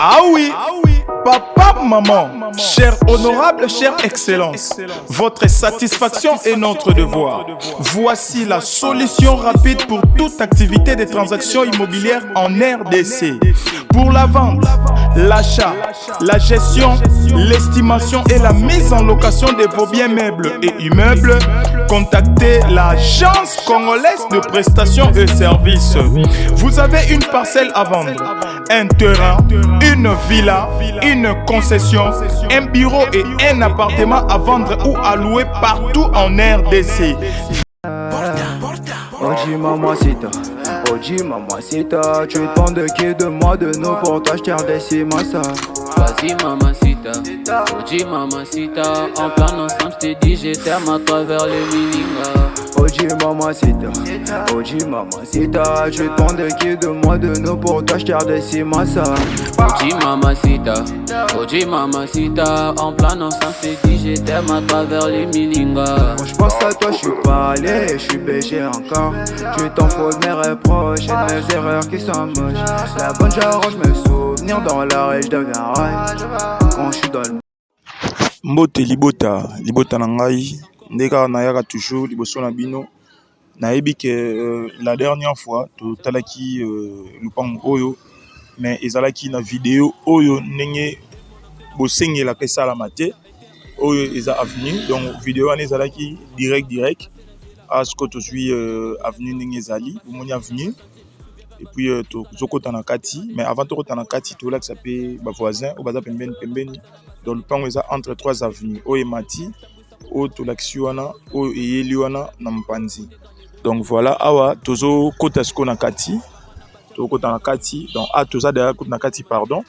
Ah oui, papa, maman, cher honorable, chère excellence, votre satisfaction est notre devoir. Voici la solution rapide pour toute activité de transaction immobilière en RDC. Pour la vente, l'achat, la gestion, l'estimation et la mise en location de vos biens meubles et immeubles, contactez l'Agence congolaise de prestations et services. Vous avez une parcelle à vendre, un terrain, une villa, une concession, un bureau et un appartement à vendre ou à louer partout en RDC. Oji mamacita, Oji mamacita, tu dépends de qui, de moi, de nous, pour toi je tire des ça. Vas-y mamacita, Oji mamacita, en plein ensemble je t'ai dit je t'aime à travers le milinga. Oji mamacita, Oji mamacita, tu dépends de qui, de moi, de nous, pour toi je tire des ça. Oji mamacita, Oji mamacita, en plein ensemble je t'ai dit je t'aime à travers les milinga. Quand je pense à toi, je suis pas allé, je suis BG encore. Tu t'en fous de mes reproches et de mes erreurs qui sont moches. La bonne j'arrange mes souvenirs dans la rue, je deviens reine. Quand je suis dans le Mbote libota, libota na ngai, nde kaka nayaka toujours liboso na bino. Nayebi ke la dernière fois totalaki lupango oyo, mais ezalaki na video oyo ndenge bosengelaka esalama te. Oyo eza avenue, donc video wana ezalaki direct direct. Sikoyo tozwi avenue ndenge ezali, bomoni avenue. Et puis tozokota na kati, mais avant tokota na kati tolakisa mpe bavoisin oyo baza pembeni pembeni. Donc lupango eza entre trois avenues, oyo emati, oyo tolakisi wana, oyo eyeli wana na mopanzi. Donc voilà, awa tozokota sikoyo na kati, tozokota na kati. Donc a toza derrière na kati, pardon.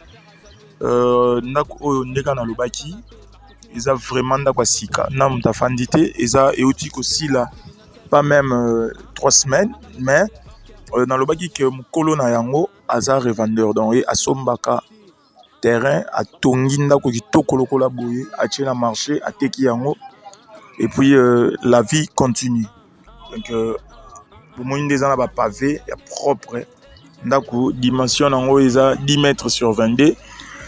Ndako oyo ndenge nalobaki eza vraiment ndako ya sika, na moto afandi te, eza euti kosila pas même 3 semaines. Mais nalobaki ke mokolo na yango aza revendeur, donc ye asombaka terrain, atongi ndako kitoko lokola boye, atie na marché, ateki yango et puis la vie continue. Donc bomoni nde eza na bapavé ya propre. Ndako dimension nango eza 10 mètres sur 22.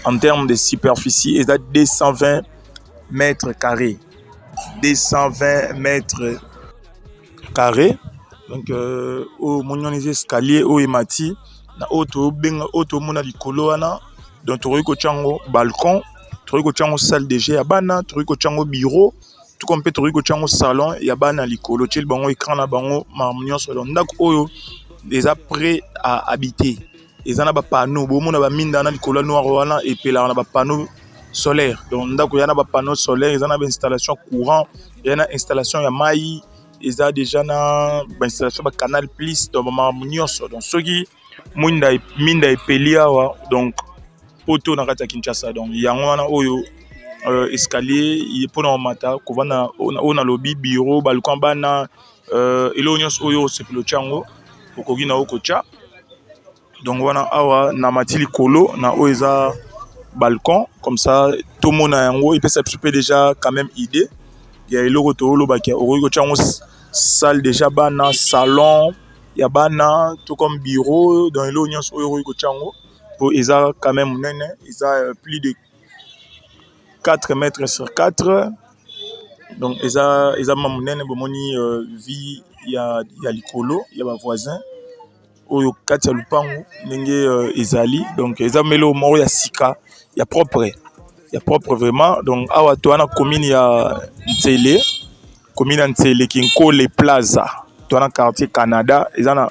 En termes de superficie, eza 220 mètres carrés, 220 mètres carrés. Donc oyo omoni wana eza escalier oyo emati na oyo tobenga oyo tomona likolo wana. Donc tokoki kotia yango balcon, tokoki kotia yango salle de jeu ya bana, tokoki kotia yango bureau, tuko mpe tokoki kotia yango salon ya bana likolo, tieli bango écran na bango, makambo nyonso. Donc ndako oyo eza prêt à habiter, eza na bapanneau. Bomona baminda wana likolo ya noir wana epelaka na bapanneau solaire. Donc ndako eza na bapanneau solaire, eza na bainstallation courant, eza na installation ya mai, eza déjà na bainstallation bacanal plus, donc bamakambo nyonso. Donc soki mwinda minda epeli awa, donc poto na kati ya Kinshasa. Donc yango wana oyo escalier mpona komata, kovanda oyo nalobi bureau, balcon, bana, eloko nyonso oyo osepela otya yango, okoki na yo kotya. Donc wana awa na mati likolo na oyo eza balcon, comme ça tomona yango, epesa biso mpe déjà quand même idée ya eloko toolobaki. Okoki kotya yango salle déjà bana, salon ya bana, to comme bureau. Donc eloko nyonso oyo okoki kotya yango, po eza quand même monene, eza plus de 4 mètres sur 4. Donc eza ma monene. Bomoni vue ya likolo ya bavoisin oyo kati ya lupango ndenge ezali. Donc eza melo moko ya sika, ya propre, ya propre vraiment. Donc awa to wana commune ya Ntsele, commune ya Ntsele, Kinkole Plaza. To wana quartier Canada, eza na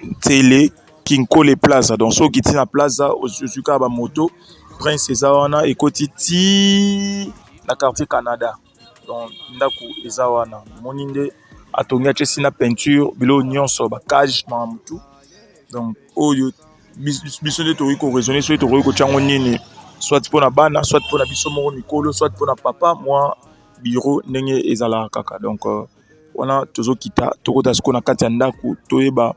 Ntsele, Kinkole Plaza. Donc soki okiti na plaza, ozwi kaka bamoto Prince eza wana, ekoti ti na quartier Canada. Donc ndako eza wana, omoni nde atongi, atie na peinture, biloko nyonso, bacage, makambo tu. Donc oyo biso nde tokoki koraisonner soki tokoki kotia yango nini, soit mpona bana, soit mpona biso moko mikolo, soit mpona papa, mwa bureau ndenge ezalaka kaka. Donc wana tozokita, tokota sikoyo na kati ya ndako, toyeba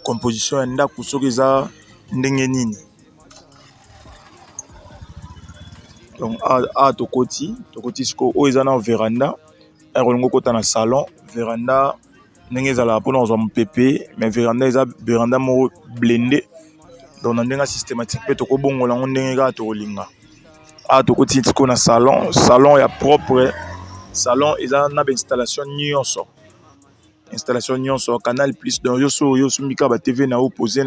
composition ya ndako soki eza ndenge nini. Donc awa tokoti sikoyo, oyo eza na veranda. Olingi okota na salon, veranda ndenge ezalaka mpona kozwa mopepe, mais veranda eza veranda moko blindé. Donc na ndenge systématique mpe tokobongola yango ndenge kaka tokolinga. Awa tokoti sikoyo na salon, salon ya propre. Salon eza na bainstallation nyonso, installation nyonso, Canal Plus. Donc yo so oyo osombi kaka baTV na yo, pose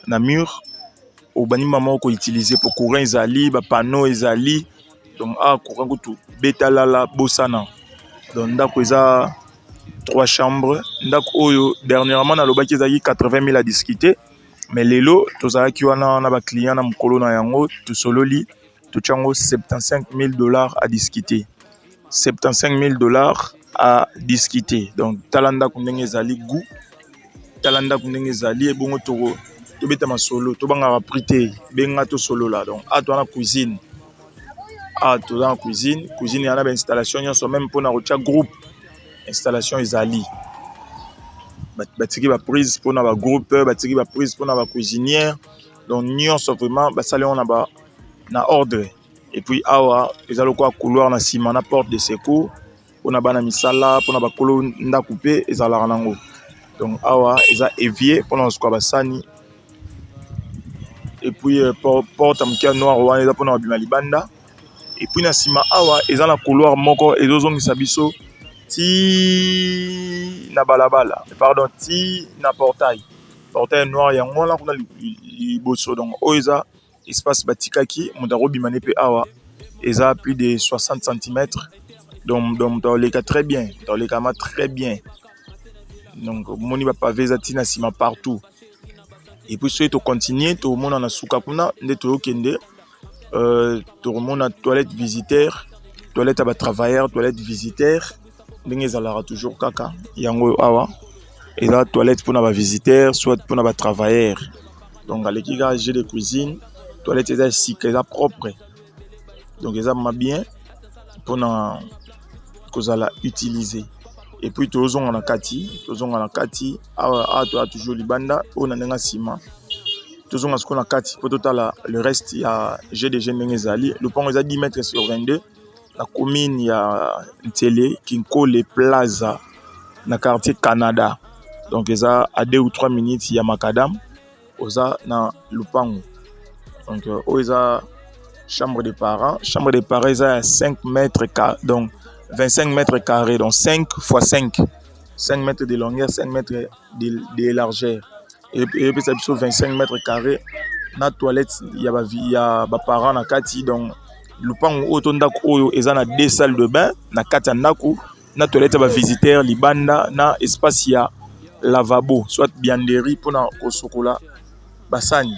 na mur, obandi mama koutiliser, po courant ezali, bapanneau ezali. Donc awa courant kutu betalala bosana. Donc ndako eza trois chambres. Ndako oyo, dernièrement nalobaki ezalaki 80 000 à discuter, mais lelo tozalaki wana na baclient na mokolo na yango, tosololi, totia yango 75 000 $ à discuter, 75 000 $ à discuter. Donc tala ndako ndenge ezali goût, tala ndako ndenge ezali. Ebongo tobeta masolo, tobangaka prix te, benga tosolola. Donc awa toza na cuisine, awa toza na cuisine. Cuisine eza na bainstallation nyonso, même mpona kotia groupe, installation ezali. Batiki baprise mpona bagroupe, batiki baprise mpona bacuisinière. Donc nyonso vraiment basali yango na ordre. Et puis awa eza lokola couloir na nsima na porte de secours mpona bana misala, mpona bakolo ndako mpe ezalaka nango. Donc awa eza évier mpona kosuka basani. Et puis porte ya moke ya noir wana eza mpona kobima libanda. Et puis na nsima awa eza na couloir moko ezozongisa biso ti na balabala, pardon, ti na portail, portail noir yango wana kuna liboso. Donc oyo eza espace batikaki moto akobima ne mpe awa eza plus de 60 cm. Donc moto akoleka très bien, moto akolekama très bien. Donc omoni bapavé eza ntina nsima partout. Et puis soki tocontinue, tokomona na suka kuna nde toyokende, tokomona toilette visiteur, toilette ya batravailleur, toilette visiteur ndenge ezalaka toujours kaka yango. Oyo awa eza toilette mpona bavisiteur, soit mpona batravailleur. Donc aleki kaka jeu de cuisine, toilette eza esika eza propre, donc eza ma bien mpona kozala utiliser. Et puis tozonga na kati, tozonga na kati. Awa, awa toya toujours libanda oyo na ndenge nsima. Tozonga sikoyo na kati mpo totala le reste ya gdg ndenge ezali. Lopango eza 10 mètres sur 22 na commune ya Nsele, Kinkole Plaza, na quartier Canada. Donc eza à 2 ou 3 minutes ya macadam, oza na lupango. Donc oyo eza chambre de parents. Chambre de parents eza ya 5 mètres, donc 25 mètres carrés, donc 5 fois 5, 5 mètres de longueur, 5 mètres de largeur, eyepesa biso 25 mètres carrés na toilette ya baparent na kati. Donc lupango oyo to ndako oyo eza na deux salles de bain na kati ya ndako, na toilette ya bavisiteur libanda, na espace ya lavabo soit buanderie mpona kosokola basani.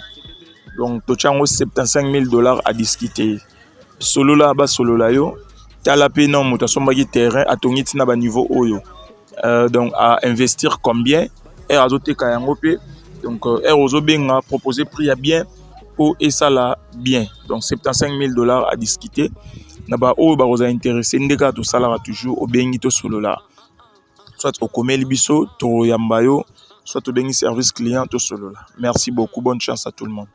Donc totia yango 75 000 $ à discuter. Solola, basolola yo. Tala mpe no moto asombaki terrain, atongi ntina baniveau oyo, donc à investir combien heure azoteka yango mpe. Donc heure ozobenga, proposer prix ya bien mpo esala bien. Donc 75 000 $ à discuter. Na baoyo bakozala intéressé, nde kaka tosalaka toujours, obengi tosolola, soit okomeli biso toyamba yo, soit obengi service client tosolola. Merci beaucoup, bonne chance à tout le monde.